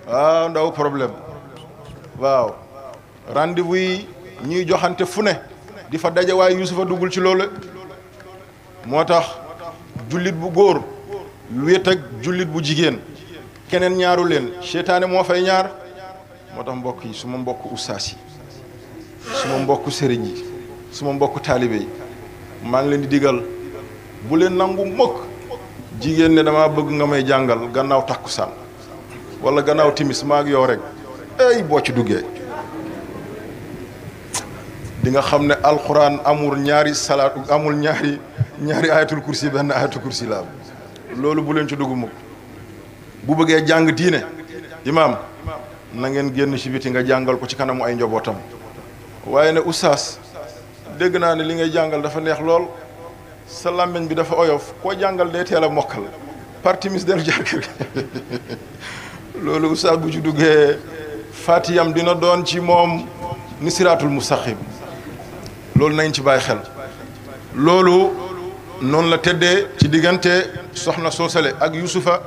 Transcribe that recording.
waaw ndaw problème waaw rendez-vous yi ñuy joxante fu ne di fa daje waaye Yuusufa duggul ci loolu moo tax jullit bu góor wéet ak jullit bu jigéen keneen ñaaru leen seytaane moo fay ñaar moo tax mbokk yi suma mbokk ustaas yi suma mbokk sëriñ yi suma mbokk taalibe yi maa ngi leen di digal bu leen nangu mukk jigéen ne dama bëgg nga may jàngal gannaaw takkusaan wala gannaaw timis maa ak yow rek ay boo ci duggee di nga xam ne alxuraan amul ñaari salaatu amul ñaari ayatul kursi benn ayatul kursi la loolu bu leen ci dugg mukk bu bëggee jàng diine imaam na ngeen génn ci biti nga jàngal ko ci kanamu ay njabootam waaye ne oustaz dégg naa ne li ngay jàngal dafa neex lool sa làmmiñ bi dafa oyof koo jàngal day teel a mokkal par timis del jaar kër loolu oustaz bu ci duggee fatiyam dina doon ci moom ni siraatul mustaqim loolu nañ ci bàyyi xel loolu noonu la tëddee ci diggante soxna soosale ak Yuusufa